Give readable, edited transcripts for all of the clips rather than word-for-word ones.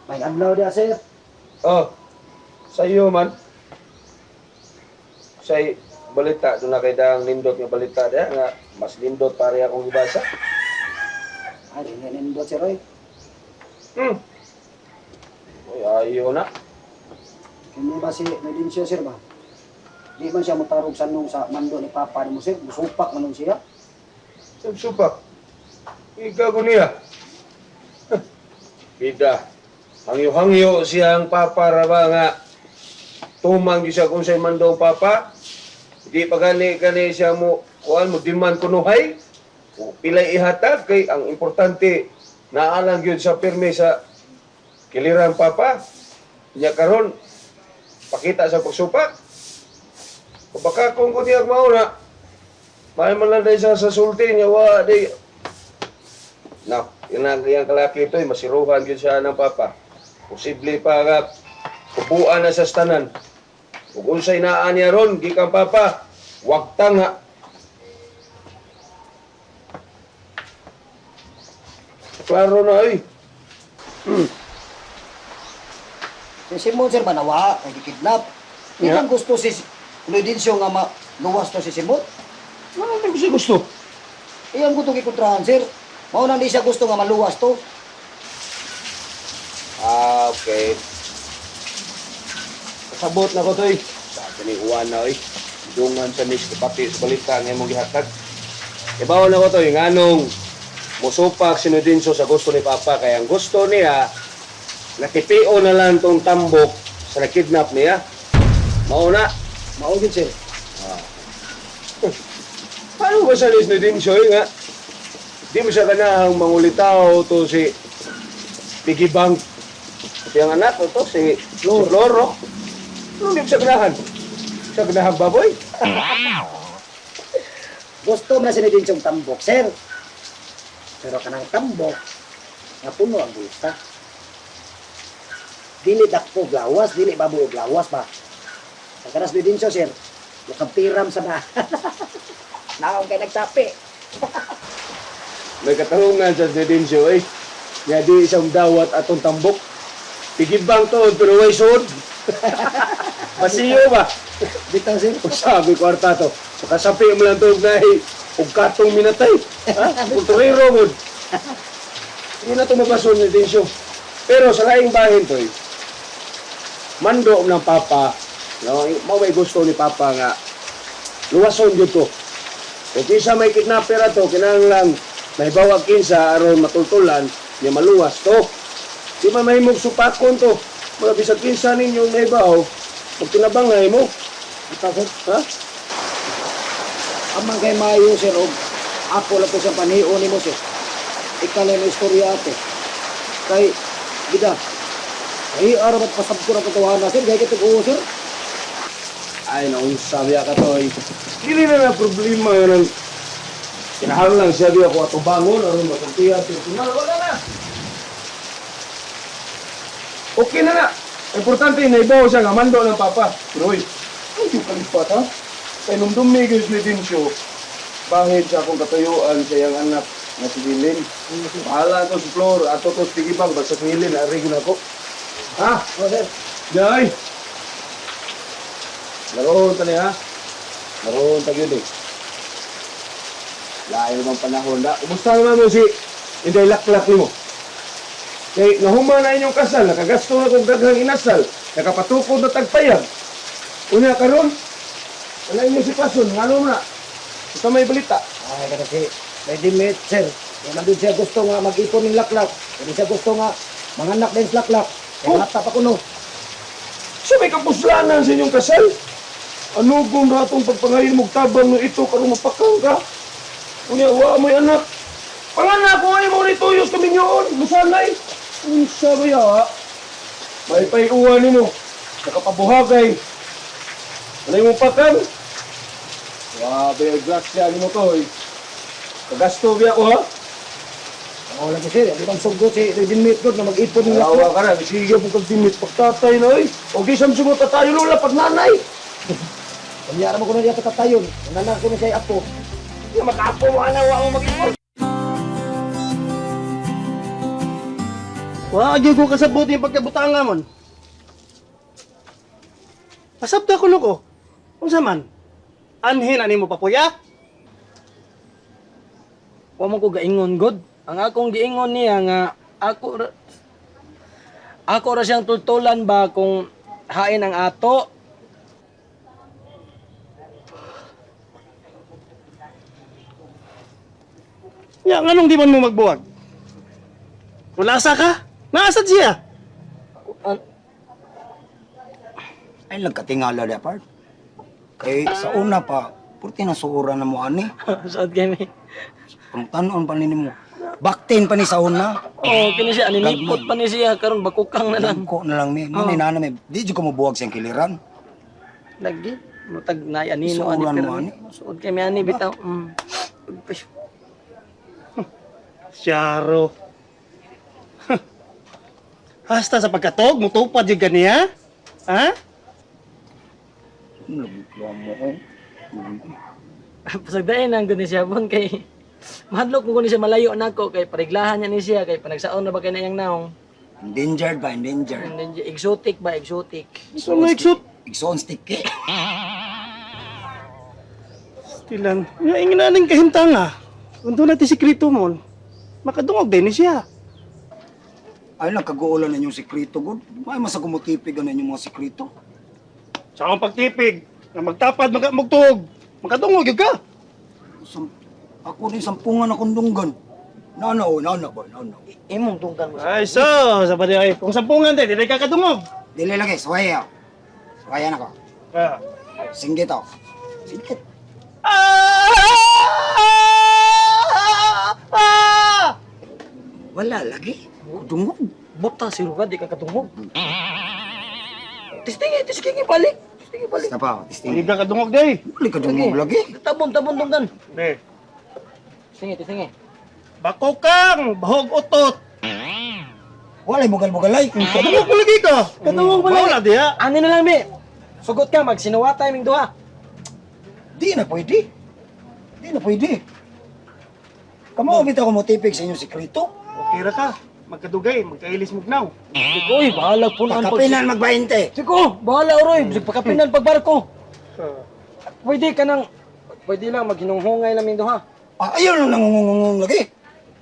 May adlaw dia, sir. Oh, sa iyo man. Say balita doon na kay dang nindot nga balita diha nga mas nindot pare akong gibasa. Ay, di nindot, sir, oy. Uy, ayo na. Kini ba si Medencio, sir ba? Di man siya motarog sa nung sa mando ni Papa ni mo, sir. Musupak man nun siya. Supak. Ikaw ko niya. Huh. Bida. Hangyo-hangyo siyang papa ra ba nga tumang gyud siya kung sa'y mando ang papa. Di pa gani gani siya mo kuan mo demand kunuhay. O pilay ihatag kay ang importante naalang gyud sa pirmi sa kiliran papa. Nya karon pakita sa pagsupak. O baka kung ko niya mauna, may man lang dahil siya sa sulti niya, wa di. Na, yun ang iyang kalaki ito, eh, masiruhan yun siya ng papa. Posible pa nga, kubuan na sa tanan. Ug unsay naa niya ron, gikan papa, wag tanga. Klaro na eh. Si Simon, sir, ba nawa? Kay gikidnap. Di Yeah. man gusto si Medencio nga maluwas to si Simon. Ano na siya gusto? Iyang gusto gikontrahan, sir. Mao nang di siya gusto nga maluwas to. Ah, okay. Kasabot na ko to eh. Sa atin ni Juan na eh. Dungan sa nis pati sa balita nga imong gihatag. Ibaw na ko to eh, nganong musupak si Nudinso sa gusto ni Papa kaya ang gusto niya nakipio na lang tong tambok sa nakidnap niya. Mao na. Mao gyud, sir. Paano ba sa nis Nudinso eh nga? Di mo siya ganahang mangulitaw to si Piggy Bank. Pati ang anak ko to, si Flor. Si Floro. Ano di mo siya ganahan? Siya ganahan baboy? Gusto man si Medencio ang tambok, sir. Pero kanang tambok, nga puno ang bulsa. Dili dakpo og lawas, dili baboy og lawas ba. Sa kanas Medencio, sir, mukhang sa na. Naong kay nagsapi. May katarungan sa Dedensyo eh. Nga di isang dawat atong tambok. Piggy Bank to, pero way suod. Pasiyo ba? Bitaw, sir. O sabi kwarta to. So kasapi mo lang to na eh. Og katong minatay. Ha? Kulturero mo. Hindi na ito mabason ni Densyo. Pero sa laing bahin to eh, mando ng papa, no, mao may gusto ni papa nga luwason gyud to. Kung kinsa may kidnapper ato, kinahanglan may bawag kinsa aron matultulan niya maluwas to. Di man mahimong supakon to. Mga bisag kinsa ninyong nahibaw, magtinabangay mo. Bitaw, sir. Ha? Amang kay maayo, sir, og ako lang po siyang panion nimo, sir. Ikaw lang ang istorya ato. Kay, bida, ay araw at pasabko na katotohanan, sir. Gaya kitag oo, sir. Ay, naunsa biya ka to. Eh. Dili na na problema yun ang kinahanglan siya biya ko ato bangon aron masultihan personal. Wala na. Okay na na. Importante, naibaw siya nga mando ng papa. Pero oy, ay, yung kalipat ha? Kay nung dumigil ni Dinsyo, bahid sa akong katuyuan sa iyang anak na si Lilin. Bahala to si Flor, ato to si Tigibang, basta si Lilin, arig na ko. Ha? Oo, sir. Jay! Laroon ta niya. Laroon ta gyud eh. Layo bang panahon na. Kumusta naman mo si Inday Laklak nimo? Kay nahuma na inyong kasal, nakagasto na kog daghang inasal, nakapatukod na tagpayag. Unya karon, wala inyong sitwasyon, ngano na? Basta may balita. Ay, kada si Lady Mate, sir. Kaya nandun siya gusto nga mag-ipon ng laklak. Kaya siya gusto nga manganak din sa laklak. Kaya Oh. bata pa kuno. Siya may kapuslanan sa inyong kasal. Ano kung ratong pagpangayon mong tabang no ito karong mapakang ka? Unya, wa mo'y anak. Panganak ko ay mo ni tuyos kami nyoon. Musanay. Unsa ba ya? May paiuwan nimo. Nakapabuhagay. Ano yung pakang? Grabe, ang grasya nimo to. Eh. Kagasto biya ko ha? Oo lang sir. Di bang sugod si Lady Mate ko na mag-ipon ng Awa laklak. ka na, sige po kag dimit pagtatay na oy. O di samsung tatayo lola pag nanay. Kanya mo kuno niya katatayon. Nanak ko na siya apo. Di makaapo mo ana wa mo mag-ipon. Wa gyud ko kasabot yung pagkabutanga mon. Pasabta ko ko. Unsa man? Anhin ani mo papuya? Wa mo ko gaingon god. Ang akong giingon niya nga ako ra siyang tultulan ba kung hain ang ato. Ya nganong di man mo magbuwag? Kulasa ka? Naasad siya. Ay, nagkatingala di apart. Kay sa una pa, purti na suura na mo ani. Saad kay mi. Ang tanon pa nini mo. Baktin pa ni sa una. Oh, kini siya aninipot pa ni siya karon bakukang na lang. Dagko na lang mi. Mo ni nana mi. Di jud ko mobuwag siyang kiliran. Lagi mutag na anino ani Suoran pero mo, ani. suod kay mi ani bitaw. Siyaro. Hasta sa pagkatog, mutupad yung ganiya? Ha? Laglo mo ko. Pasagdain ang gud ni siya bon kay mahadlok ko ni siya malayo nako kay pariglahan niya ni siya kay panagsaon na ba kay na iyang naong. Endangered ba? Endangered. And then, exotic ba exotic. So, na-exot. Igsoon stick eh. Tilan, nga ingnaning kahimtang ah. Kung doon natin sikreto mo, makadungog din ni siya. Ay, nagkaguulan na inyong sekreto, god. May mas ako mutipig ang inyong mga sekreto. Sa akong pagtipig, nga magtapad, magtuog, makadungog yun ka. Ako rin sampungan akong dunggan. Nana o, nana ba, nana. Imong tungkan mo. Ay, so, sabi ay, kung sampungan din, hindi ka kadungog. Dili lagi, suwaya. Suwaya na ko. Ah. Singgit ako. Singgit. Ah! Ah! Wala lagi. Dungog. Buta si Ruga, di ka katungog. Tistingi, tistingi balik. Tistingi balik. Basta pa, tisting. Hindi ka kadungog day. Wala ka dungog lagi. Tabon, tabon tungkan. Di. Tistingi, tistingi. Bako kang, bahog utot. Wala bugal-bugalay. Kadungog mo lagi ka. Kadungog mo lagi. Wala diya. Ano na lang, mi? Sugot ka, magsinuwatay ming duha. Di na pwede. Di na pwede. Kamo bitaw ko motipig sa inyong sekreto. Okay ra ka. Magkadugay, magkailis mugnaw. Sige, oy, bahala po naan pag... Pagkapinan magbainte. Sige, oh, bahala, oroy. Sige, pagkapinan pagbarko. Pwede ka nang... Pwede lang, maghinunghungay lang ming duha. Ah, ayaw lang nangungungong lagi.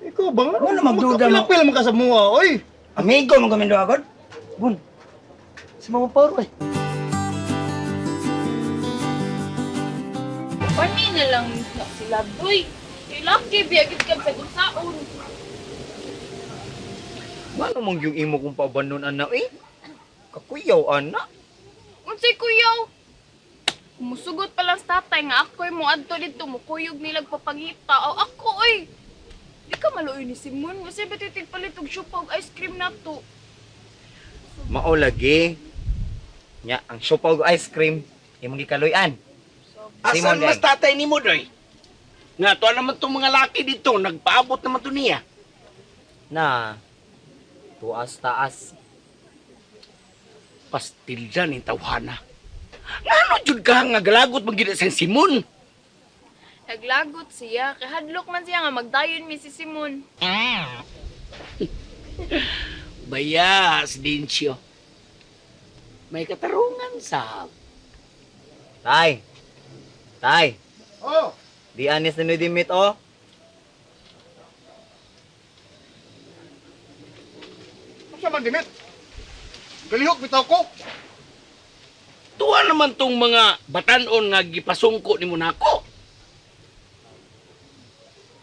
Ikaw ba nga? Wala magduda mo. Magkapila-pila man ka sa mua, oy. Amigo mo kami agad. Bun, si Mama Pauro, eh. Pani na lang na sila, boy. Ilaki, biyagit ka sa gusaon. Mano mong yung imo kong pabanon ana eh? Kakuyaw ana. Unsay kuyaw? Kumusugot pa lang sa tatay nga ako'y mo adto dito mukuyog nilag papangita. Aw ako oy. Di ka maluoy ni Simon. Kasi ba titig palit og siupa og ice cream na to? Mao lagi. Nya ang siopaw og ice cream imong gikaluy-an. Asan Simon, mas day. tatay ni mo, doy? Nga, tuwa naman itong mga laki dito. Nagpaabot naman to niya. Na tuas taas. Pastil dyan, yung tawhana. Nga ano, jud ka nga galagot magigit sa Simon. Naglagot siya. Kay hadlok man siya nga magdayon mi si Simon. Bayas, Dincio. May katarungan sa. Tay. Tay, Oh, di anis na ni dimit oh. unsa man dimit? Galihok bitaw ko. Tuwa naman tong mga batanon nga gipasungko ni Monaco.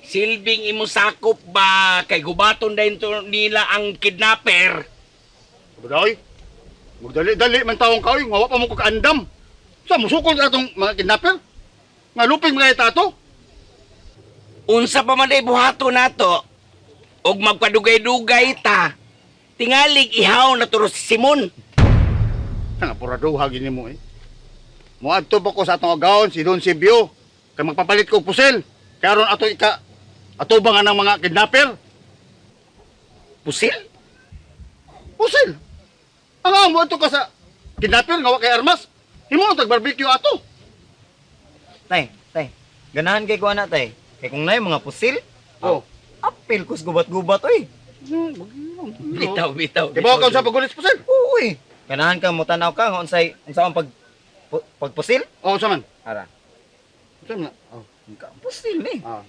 Silbing imo sakop ba kay gubaton dayon to nila ang kidnapper? Buday. Magdali-dali man taong kaoy, nga wa pa mo ko kaandam. Sa musukol sa atong mga kidnapper? Nga luping mga itato? Unsa pa man ay buhato nato og magpadugay-dugay ta. Tingalig ihaw na turo si Simon. Nga puraduha gini mo eh. Moadto ba ko sa atong agawon si Don Sibio kay magpapalit ko og pusil. Karon ato ika ato ba nga ng mga kidnapper? Pusil? Pusil. Ang amo ato ka sa kidnapper nga wa kay armas. Himo ang tag barbecue ato. Tay, tay. Ganahan kay ko ana tay. Kay kung naay mga pusil, Oh. apil kus gubat-gubat oy. Hmm, Bitaw, bitaw. Kibaw ka sa pagulis pusil. Oo eh. Ganahan ka mo tanaw ka nga unsay unsa ang pagpusil? Oo, sa man. Ara. Sa man. Oh. Ka pusil ni. Ah.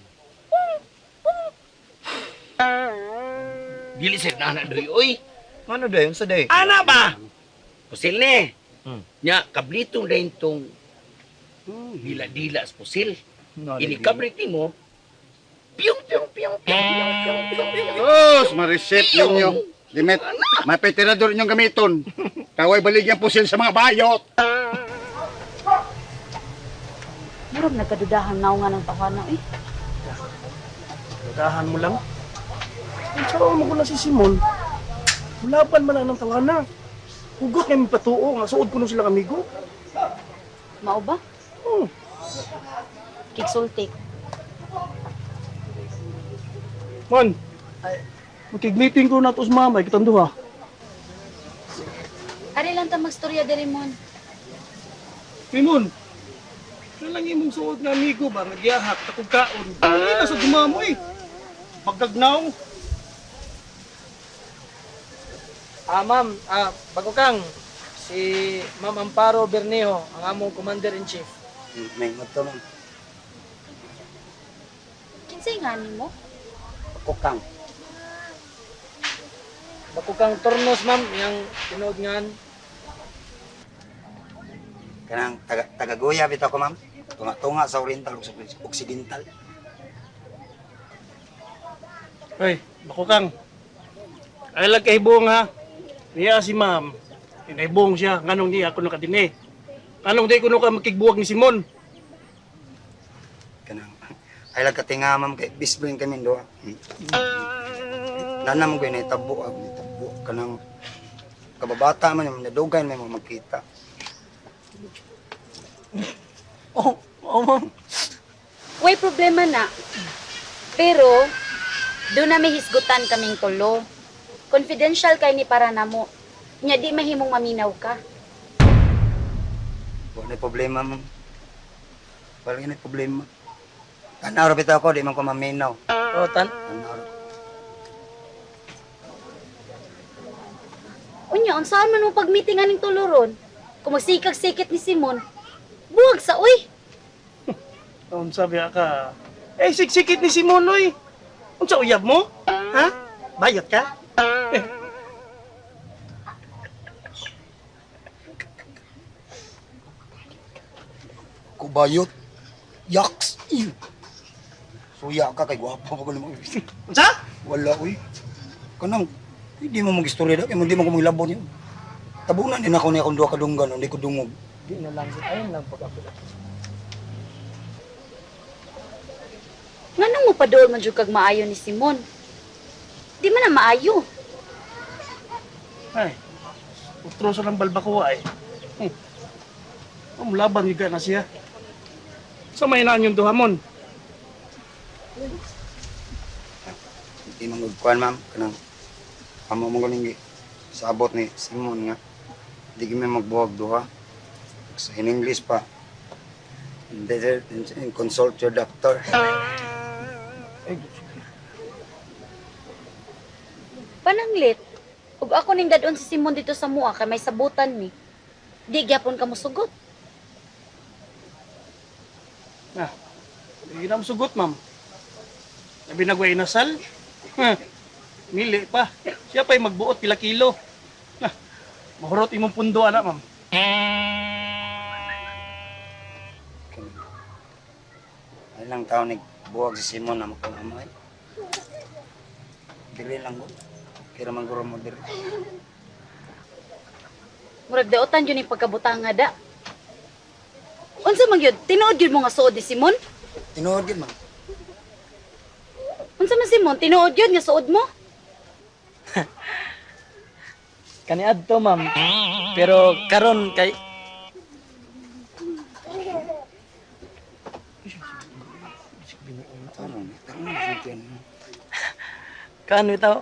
Dili sir na doy oy. Ano day unsa day? Ana ba? Pusil ni. Hmm. Nya kablitong dayon tong dila-dila sa pusil. Inikabrit nimo. Piyong piyong piyong piyong piyong piyong piyong piyong. Sus, ma-receipt ninyo. Limit. May petirador inyong gamiton. Kaway baligyan pusil sa mga bayot. Murag nagkadudahan na nga ng tawana eh. Nagahan mo lang. Ang tsawa mo ko na si Simon. Mulaban man ang tawana. Hugot nga patuo, nga suod ko nung silang amigo. Mao ba? Hmm. Kigsultik. Mon, makig-meeting ko na to sa mama, kitang duha. Ari lang ta magstorya diri mon. Simon, ano lang imong suod nga amigo ba, nagyahak, takog kaon. Hindi na sa gumamo eh. Pagkagnaw. Ah, ma'am, bago kang si Ma'am Amparo Bernejo, ang among Commander-in-Chief. May to ma'am. Kinsay nga nimo? Kukang. Bago kang Tornos, ma'am, iyang tinuod ngan. Kanang taga tagagoya bitaw ko ma'am. Tunga-tunga sa Oriental ug sa Occidental. Hoy, bako kang. Ay lang kahibong ha. Niya si ma'am. Inahibong siya. Nganong niya ako nakadine. Nganong di ko no ka makigbuwag ni Simon. Kanang ay lang katinga ma'am kay best friend kami duha. Nana mo gyud naitabo ag naitabo kanang kababata man yung nadugay may mga magkita. Oh, oh ma'am. Way problema na. Pero do na may hisgutan kaming tulo. Confidential kay ni para namo. Nya di mahimong maminaw ka. Wala na problema ma'am. Wala na problema. Tanaw ra bitaw ko di man ko maminaw. Oh, tan Tanaw ra. Unya, unsaan man mo pag-meeting aning tulo ron? Kung magsikag-sikit ni Simon, buwag sa uy. Unsa biya ka? Eh, siksikit ni Simon, oy. Unsa uyab mo? Ha? Bayot ka? Kubayot. Yaks. Ew. Suya ka kay gwapo pa ko nimo. Unsa? Wala uy. Kanang hindi mo mag-istorya da kay hindi mo ko maglabon yun. Tabunan din ako niya akong duha ka dunggan, hindi ko dungog. Di na lang, ayun lang pag-apila. Nganong mo paduol man jud kag maayo ni Simon? Di man na maayo. Ay, utroso ng balbakuha eh. Laban juga na siya. Sa may naan yung duhamon. Hindi man gud kuan ma'am kanang amo mo galing sabot ni Simon nga di kami magbuhag duha. Sa in English pa. And then, consult your doctor. Pananglit. Ug ako ning dadon si Simon dito sa mua kay may sabutan mi. Di gyapon ka mosugot. Ah, hindi na sugot, ma'am. Labi na gway inasal. Ha, mili pa. Siya pa'y magbuot pila kilo. Ah, mahurot imong pundo, anak, ma'am. Ay lang taon nagbuwag si Simon na makamamay. Dili lang ko. Kira man guro mo diri. Murag daotan yun yung pagkabutanga da. Unsa man gyud? Tinuod gyud mo nga suod ni Simon? Tinuod gid ma'am. Unsa man Simon? Tinuod gyud nga suod mo? Kaniadto, ma'am. Pero karon kay Tarong, tarong sultian. kaan bitaw.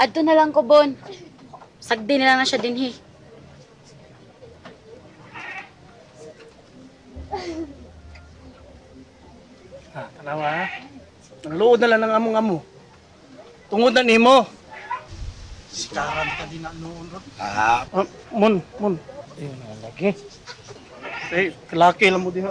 Adto na lang ko bon. Sagdi na lang na siya dinhi. Ah, tanawa, ha? Ang luod na lang ng among amo. Tungod na nimo. Sikaran ka din na noon. Ron. Ah, Ah, mon, mon. Ayun na lagi. Eh, kalaki lang mo diha.